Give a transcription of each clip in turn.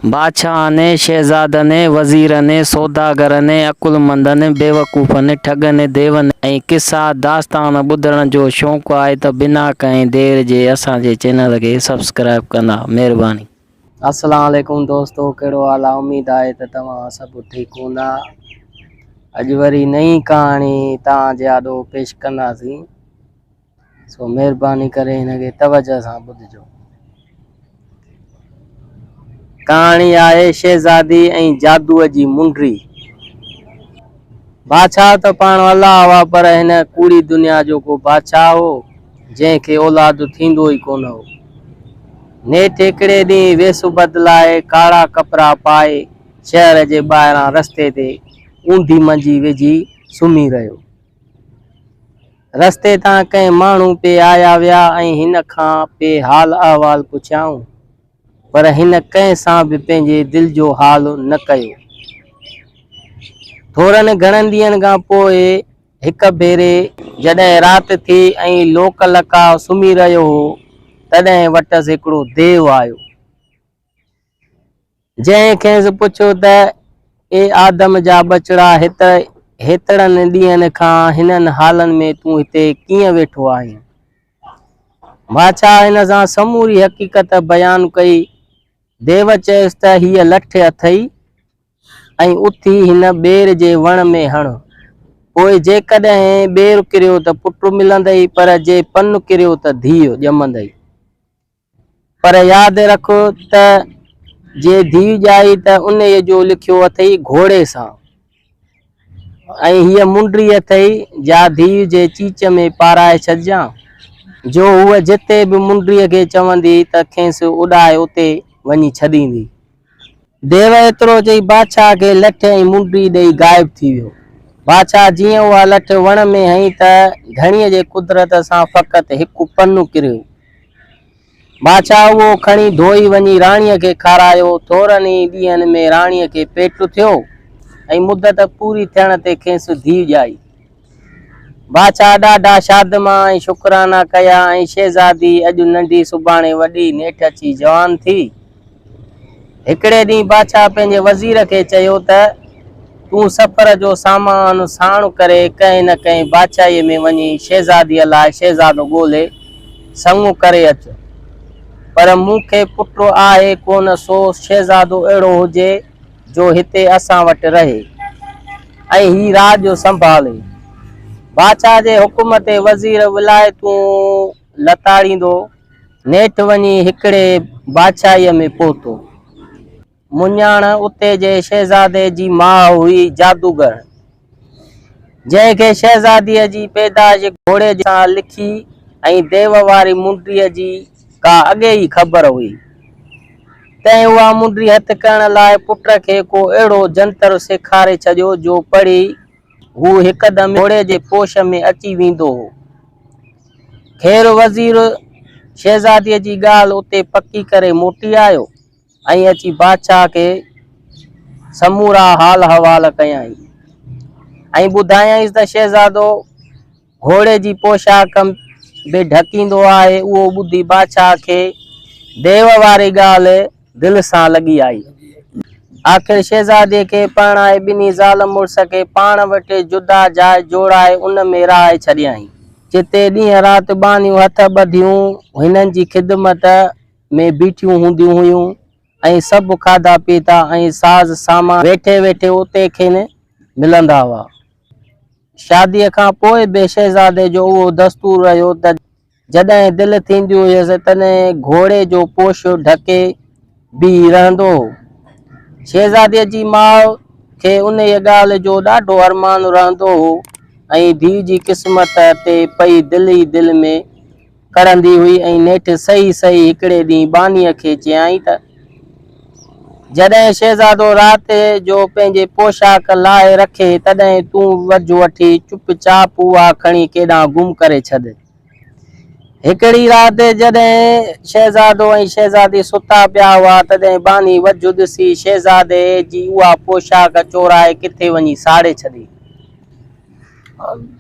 بادشاهن، شهزادن، وزيرن، سوداگرن، عقلمندن، بيوقوفن، ٺڳن، ديون ۽ قصا داستان ٻڌڻ جو شوق آهي ته بنا ڪنهن دير جي اسان جي چينل کي سبسڪرائب ڪندا. مهرباني. السلام عليڪم دوستو ڪهڙو حال آ اميد آهي ته توهان سڀ ٺيڪ هوندا اڄ وري نئين ڪهاڻي توهان جي آڏو پيش ڪنداسين سو مهرباني ڪري هن کي توجه سان ٻڌجو. ڪهاڻي آهي شهزادي ۽ جادوء جي منڊي. بادشاهه ته پاڻ الله هئا پر هن ڪوڙي دنيا جو ڪو بادشاهه هو جنهن کي اولاد ٿيندو ئي ڪونه هو. نيٺ هڪڙي ڏينهن ويس بدلائي ڪارا ڪپڙا پائي شهر جي ٻاهران رستي تي اونڌي منجي وجهي سمهي رهيو. رستي تان ڪنهن ماڻهو پئي آيا ويا ۽ هن کان پئي حال احوال پڇيائون، پر هن ڪنهن سان به پنهنجي دل جو حال نه ڪيو. ٿورن گهڻن ڏينهن کان پوء هڪ ڀيري جڏهن رات ٿي ۽ لوڪ لقاء سمهي رهيو هو، تڏهن وٽس هڪڙو ديو آيو. جنهن کيس پڇيو ته اي آدم جا ٻچڙا هيترن ڏينهن کان هنن حالن ۾ تون هتي ڪيئن ويٺو آهين؟ بادشاهه هن سان سموري حقيقت بيان ڪئي. ديو چيس ته هيء لٺ اٿئي ۽ اٿي هن ٻير جي وڻ ۾ هڻ. پوء جيڪڏهن ٻير ڪريو ته پٽ ملندئي پر جي پن ڪريو ته ڌيء ڄمندئي. پر ياد رک ته جي ڌيء ڄائي ته انهيء جو لکيو اٿئي گهوڙي سان ۽ هيء منڊي اٿئي جا ڌيء جي چيچ ۾ پارائي ڇڏجان، جو هوء جتي به منڊيء کي چوندي ته کيس اڏائي اتي وڃي ڇڏيندي. ديو ايترو چئي بادشاهه کي لٺ ۽ منڊي ڏئي غائب ٿي ويو. بادشاهه جيئن اها لٺ وڻ ۾ هنئي ته ڌڻيء جي قدرت سان فقط هڪ پن ڪريو. بادشاهه اهو کڻي ڌوئي وڃي راڻيء کي کارايو. ٿورن ئي ڏينهن ۾ راڻيء کي پيٽ ٿيو ۽ مدت پوري ٿيڻ تي کيس ڌيء ڄائي. بادشاهه ڏاڍا شادمان ۽ شڪرانا ڪيا ۽ شهزادي اڄ ننڍي سڀاڻي وڏي نيٺ اچي جوان ٿي. هڪڙي ڏينهن بادشاهه پنهنجي وزير کي چيو ته، تون سفر جو سامان ساڻ ڪري ڪنهن نه ڪنهن بادشاهيء ۾ وڃي شهزاديء لاء شهزادو ڳولي سڱ ڪري اچ. پر مون کي پٽ آهي ڪونه سو شهزادو اهڙو هجي جو هتي اسان وٽ رهي ۽ هي راڄ سنڀالي. بادشاهه جي حڪم تي وزير ولايتون لتاڙيندو نيٺ وڃي هڪڙي بادشاهيء ۾ پهتو. مڃاڻ اتي جي شهزادي جي ماء هئي جادوگر، جنهن کي شهزاديء جي پيدائش گهوڙي سان لکي ۽ ديو واري منڊيء جي ڪا اڳي ئي خبر هئي. تنهن اها منڊي هٿ ڪرڻ لاء پٽ کي ڪو اهڙو جنتر سيکاري ڇڏيو، جو پڙهي هو هڪدم گهوڙي جي پوش ۾ اچي ويندو هو. خير وزير شهزاديء جي ڳالهه اتي پڪي ڪري موٽي آيو ۽ اچي بادشاهه کي سمورا حال احوال ڪيائين ۽ ٻڌايائينس ته شهزادو گهوڙي جي پوشاڪ به ڍڪيندو آهي. اهو ٻڌي بادشاهه کي ديو واري ڳالهه دل سان لڳي آئي. آخر شهزادي کي پرڻائي ٻنهي زال مڙس کي پاڻ وٽ جدا جاء جوڙائي ان ۾ رهائي ڇڏيائين. جتي ڏينهن رات ٻانهيون هٿ ٻڌيون هنن جي خدمت ۾ بيٺيون هونديون هيون ۽ سڀ کاڌا پيتا ۽ ساز سامان ويٺي ويٺي اتي کين ملندا هئا. شاديء کان پوء به شهزادي جو اهو دستور رهيو ته جڏهن دل ٿيندي هيس تڏهن گهوڙي جو پوش ڍڪي بيهي رهندو هو. شهزاديء جي ماء کي انهيء ڳالهه جو ڏاڍو ارمان رهندو هو ۽ ڌيء جي قسمت تي پئي دل ئي دل ۾ ڪڙهندي هئي ۽ نيٺ سهي سهي هڪڙي ڏينهن ٻانهيء کي چيائين ته، جڏهن شهزادو رات جو پنهنجي پوشاڪ لاهي رکي تڏهن تون وجهه وٺي چپ چاپ اها کڻي ڪيڏانهن گم ڪري ڇڏ. هڪڙي رات جڏهن شهزادو ۽ شهزادي ستا پيا هئا، تڏهن ٻانهي وجهه ڏسي شهزادي جي اها پوشاڪ چورائي ڪٿي وڃي ساڙي ڇڏي.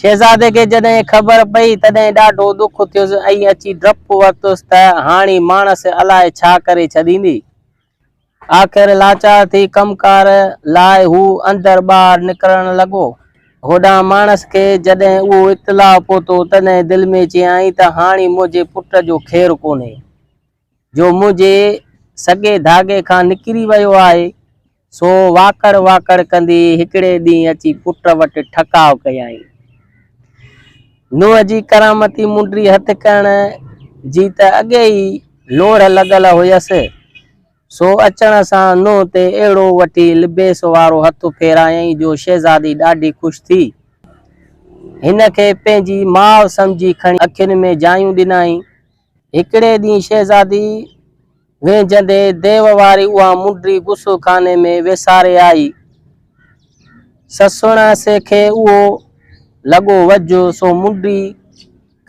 شهزادي کي جڏهن خبر پئي، تڏهن ڏاڍو ڏک ٿيس ۽ اچي ڊپ ورتس ته هاڻي ماڻس الائي ڇا ڪري ڇڏيندي. آخر لاچار ٿي ڪم ڪار لاء هو اندر ٻاهر نڪرڻ لڳو. هوڏانهن ماڻس کي جڏهن اهو اطلاع پهتو، تڏهن دل ۾ چيائين ته هاڻي منهنجي پٽ جو خير ڪونهي، جو منهنجي سڳي ڌاڳي کان نڪري ويو آهي. سو واڪڙ واڪڙ ڪندي هڪڙي ڏينهن اچي پٽ وٽ ٺڪاء ڪيائين. نوح جي ڪرامتي منڊي هٿ ڪرڻ جي ته اڳي ئي لوڙهه لڳل هيس، سو اچڻ سان نوح تي اهڙو وٺي لبيس وارو هٿ ڦيرايائين جو شهزادي ڏاڍي خوش ٿي. هن کي پنهنجي ماء سمجهي کڻي اکين ۾ جايون ڏنائين. هڪڙي ڏينهن شهزادي وهنجندي ديو واري اها منڊي غسل خاني ۾ ويساري آئي. سسڻس کي اهو لڳو وجهه، سو منڊي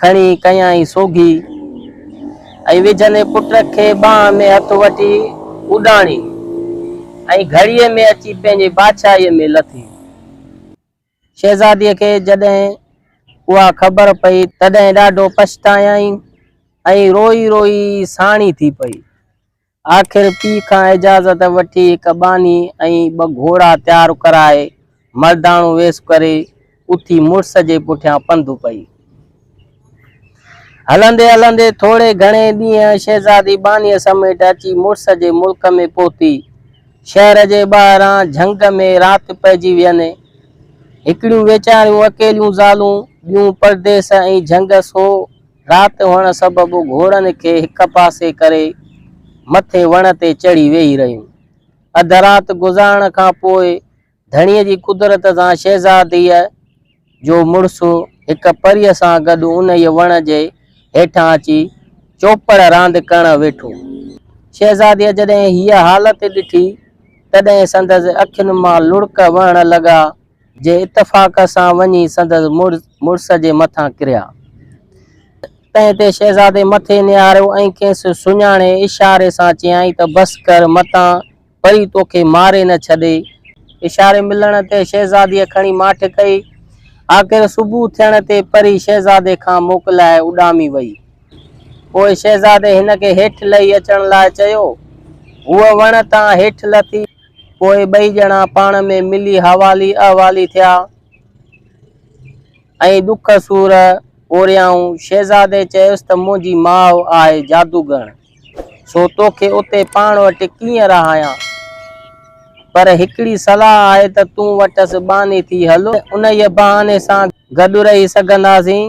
کڻي ڪيائين سوگهي ۽ وجهندي پٽ کي ٻانهن ۾ هٿ وٺي اڏاڻي ۽ گهڙيء ۾ اچي پنهنجي بادشاهيء ۾ لٿي. شهزاديء کي جڏهن اها خبر پئي، تڏهن ڏاڍو پڇتايائين ۽ روئي روئي ساڻي ٿي پئي. آخر پيء کان اجازت وٺي هڪ ٻانهي ۽ ٻه گهوڙا تيار ڪرائي، مرداڻو ويس ڪري، اٿي مڙس جي پٺيان پنڌ پئي. هلندي هلندي ٿوري گهڻي ڏينهن شهزادي ٻانهيء سميت اچي مڙس جي ملڪ ۾ پهتي. شهر جي ٻاهران جهنگ ۾ رات پئجي وين. هڪڙيون ويچاريون اڪيليون زالون، ٻيون پرديس ۽ جهنگ سو رات هئڻ سبب گهوڙن کي هڪ پاسي ڪري مٿي وڻ تي چڙهي ويهي رهيون. اڌ رات گذارڻ کان پوء ڌڻيء جي قدرت سان شهزاديء جو مڙس هڪ پريء سان گڏ انهيء وڻ جي هيٺان اچي چوپڙ راند ڪرڻ ويٺو. شهزاديء جڏهن هيء حالت ڏٺي، تڏهن سندس اکين مان لڙڪ وهڻ لڳا. جي اتفاق سان وڃي سندس مڙس جي مٿان ڪريا. تنهن تي شهزادي مٿي نهاريو ۽ کيس سڃاڻي اشاري سان چيائين ته بس ڪر، متان پري توکي ماري نه ڇڏي. اشاري ملڻ تي شهزاديء کڻي ماٺ ڪئي. آخر صبح ٿيڻ تي پري شهزادي کان موڪلائي اڏامي وئي. پوء شهزادي هن کي هيٺ لهي اچڻ لاء چيو. هوء وڻ تان هيٺ لٿي. پوء ٻئي ڄڻا پاڻ ۾ ملي حوالي احوالي ٿيا ۽ ڏک سور اوريائون. شهزادي چيس ته منهنجي ماء آهي جادوگڻ، سو توکي اتي پاڻ وٽ ڪيئن رهايان؟ پر هڪڙي صلاح آهي ته تون وٽس ٻانهي ٿي هل، انهيء بهاني سان گڏ رهي سگهنداسين.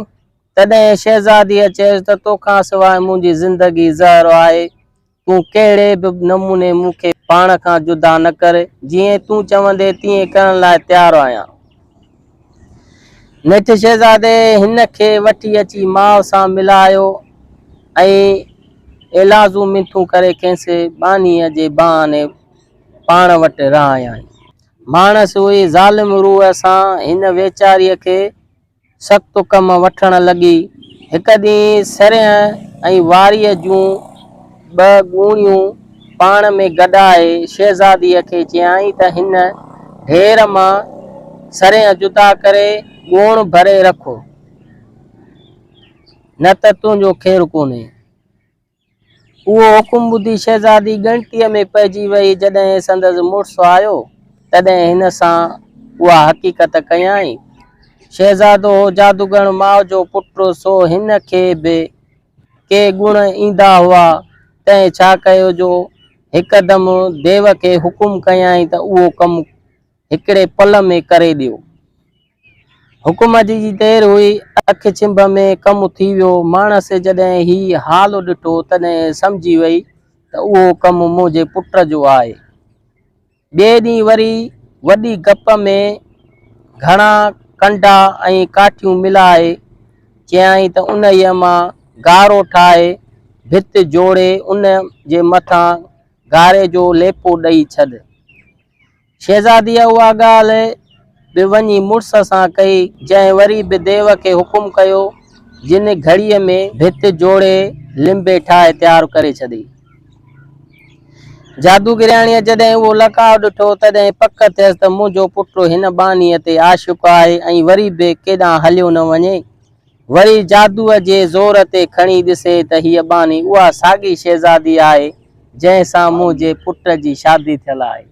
تڏهن شهزاديء چيس ته توکان سواء منهنجي زندگي زهر آهي، تون ڪهڙي به نموني مون کي پاڻ کان جدا نه ڪر، جيئن تون چوندين تيئن ڪرڻ لاء تيار آهيان. نيٺ شهزادي هن کي وٺي اچي ماء سان ملايو ۽ ايلازون منٿون ڪري کيس ٻانهيء جي بهاني پاڻ وٽ رهايائين. ماڻس هئي ظالم روح سان هن ويچاريء کي سخت ڪم وٺڻ لڳي. هڪ ڏينهن سرينهن ۽ واريء جون ٻه ڳوڻيون پاڻ ۾ گڏائي شهزاديء کي چيائين ته هن ڍير مان سرينهن جدا ڪري ڳوڻ ڀري رک، نه ته تنهنجو خير ڪونهي. اهو حڪم ٻڌي شهزادي ڳڻتيء ۾ پئجي ويئي. جڏهن سندس مڙس آيو، تڏهن هن سان اها حقيقت ڪيائين. شهزادو هو جادوگڻ ماء جو پٽ، سو هن کي به ڪي ڳڻ ايندا هئا، تنهن ڇا ڪيو جو هڪدم ديو کي حڪم ڪيائين ته اهو ڪم هڪڙي پل ۾ ڪري ڏيو. حڪم جي جي دير هئي، اک ڇنڀ ۾ ڪم ٿي ويو. ماڻس جڏهن هي حال ڏٺو، تڏهن سمجهي وئي ته اهو ڪم منهنجي پٽ جو آهي. ٻئي ڏينهن وري وڏي گپ ۾ گهڻا ڪنڊا ۽ ڪاٺيون ملائي چيائين ته انهيء مان گارو ٺاهي ڀت جوڙي ان جي مٿان گاري جو ليپو ڏئي ڇڏ. شهزاديء اها ڳالهه به وڃي مڙس سان ڪئي، جنهن وري به ديو کي حڪم ڪيو، جن گهڙيء ۾ ڀت جوڙي لنبي ٺاهي تيار ڪري ڇڏي. جادوگرياڻيء جڏهن اهو لقاء ڏٺو، تڏهن پڪ ٿيس ته منهنجو پٽ هن ٻانهيء تي عاشق آهي ۽ وري به ڪيڏانهن هليو نه وڃي. وري جادوء جي زور تي کڻي ڏسي ته هيء ٻانهي اها ساڳي شهزادي آهي، جنهن سان منهنجي پٽ جي شادي ٿيل آهي.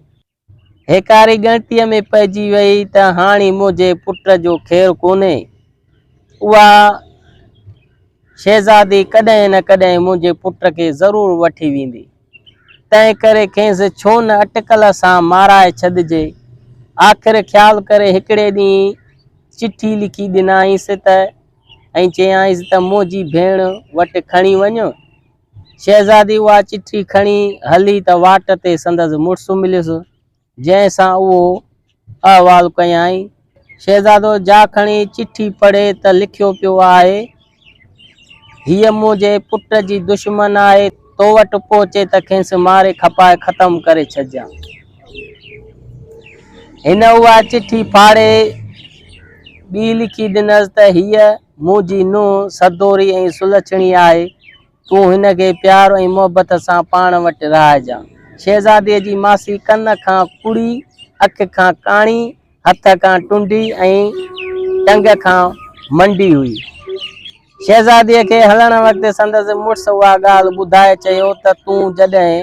هيڪاري ڳڻتيء ۾ پئجي ويئي ته هاڻي منهنجي پٽ جو خير ڪونهي. اها شهزادي ڪڏهن نه ڪڏهن منهنجي پٽ کي ضرور وٺي ويندي. تنهن ڪري کيس ڇو نه اٽڪل سان مارائي ڇڏجي. آخر خيال ڪري هڪڙي ڏينهن چٺي لکي ڏنائينس ته ۽ چيائينس ته منهنجي ڀيڻ وٽ کڻي وڃ. شهزادي اها چٺي کڻي هلي ته واٽ تي سندس مڙس مليس، جنهن سان اهو احوال ڪيائين. شهزادو جا کڻي چٺي پڙهي ته لکيو پيو آهي، هيء منهنجي پٽ جي دشمن آهي، تو وٽ پهچي ته کيس ماري کپائي ختم ڪري ڇڏجان. هن اها چٺي ڦاڙي ٻي لکي ڏنس ته هيء منهنجي نونهن سدوري ۽ سلڇڻي آهي، تون هن کي پيار ۽ محبت سان پاڻ وٽ رهائجان. شهزاديء جي ماسي ڪن کان ڪوڙي، اک کان ڪاڻي، هٿ کان ٽنڊي ۽ ٽنگ کان منڊي هئي. شهزاديء کي هلڻ وقت سندس مڙس اها ڳالهه ٻڌائي چيو ته تون جڏهن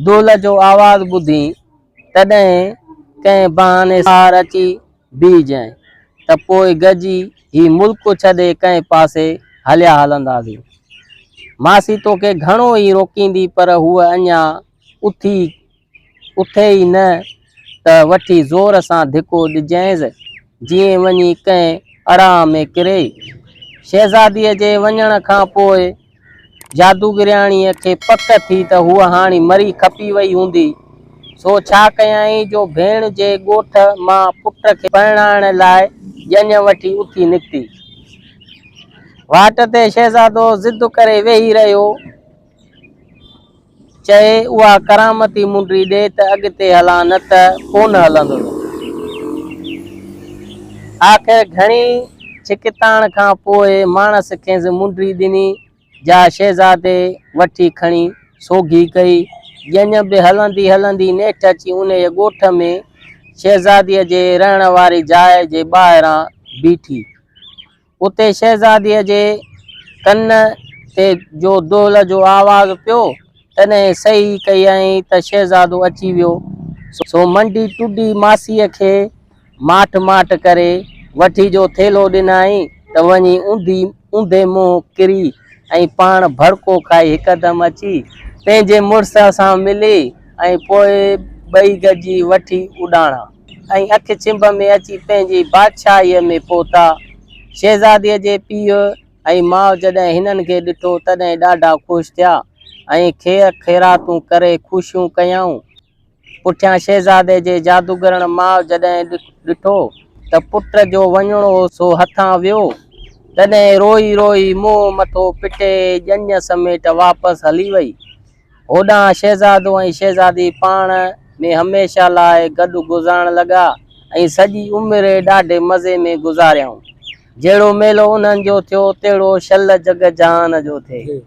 دهل جو آواز ٻڌين، تڏهن ڪنهن بهاني سان ٻاهر اچي بيهجانء ته پوء گڏجي هي ملڪ ڇڏي ڪنهن پاسي هليا هلنداسين. ماسي توکي گهڻو ئي روڪيندي پر هوء اڃا اٿي اٿي ئي نه ته وٺي زور سان ڌڪو ڏجانئس، جيئن وڃي ڪنهن اڙاهه ۾ ڪري. شهزاديء جي وڃڻ کان پوء جادوگرياڻيء کي پڪ ٿي ته هوء هاڻي مري کپي وئي هوندي، سو ڇا ڪيائين جو ڀيڻ جي ڳوٺ مان پٽ کي پرڻائڻ لاء ڄڃ وٺي اٿي نڪتي. واٽ تي شهزادو ضد ڪري ويهي رهيو. چئي، اها ڪرامتي منڊي ڏي ته اڳتي هلان نه ته ڪونه هلندس. آخر گهڻي ڇڪتاڻ کان پوء ماڻس کيس منڊي ڏني، جا شهزادي وٺي کڻي سوگهي ڪئي. ڄڃ به هلندي هلندي نيٺ اچي انهيء ڳوٺ ۾ شهزاديء جي رهڻ واري جاء جي ٻاهران بيٺي. اتي شهزاديء جي ڪن تي جو دهل جو آواز پيو، تڏهن سهي ڪيائين ته شهزادو اچي ويو، سو منڊي ٽوڊي ماسيء کي ماٺ ماٺ ڪري وٺي جو ٿيلهو ڏنائين ته وڃي اونڌي اونڌي منهن ڪري ۽ پاڻ ڀڙڪو کائي هڪدم اچي پنهنجي مڙس سان ملي ۽ پوء ٻئي گڏجي وٺي اڏاڻا. ۽ اک ڇنڀ ۾ اچي پنهنجي بادشاهيء ۾ پهتا. شهزاديء جي پيء ۽ ماء جڏهن هنن کي ڏٺو، تڏهن ڏاڍا خوش ٿيا ۽ خير خيراتون ڪري خوشيون ڪيائون. پٺيان شهزادي جي جادوگرڻ ماء جڏهن ڏٺو ته پٽ جو وڃڻو هو سو هٿان ويو، تڏهن روئي روئي منهن مٿو پٽي ڄڃ سميت واپس هلي وئي. هوڏانهن شهزادو ۽ شهزادي پاڻ ۾ هميشه لاء گڏ گذارڻ لڳا ۽ سڄي عمر ڏاڍي مزي ۾ گذاريائون. جهڙو ميلو انهن جو ٿيو، تهڙو شل جڳ جهان جو ٿئي.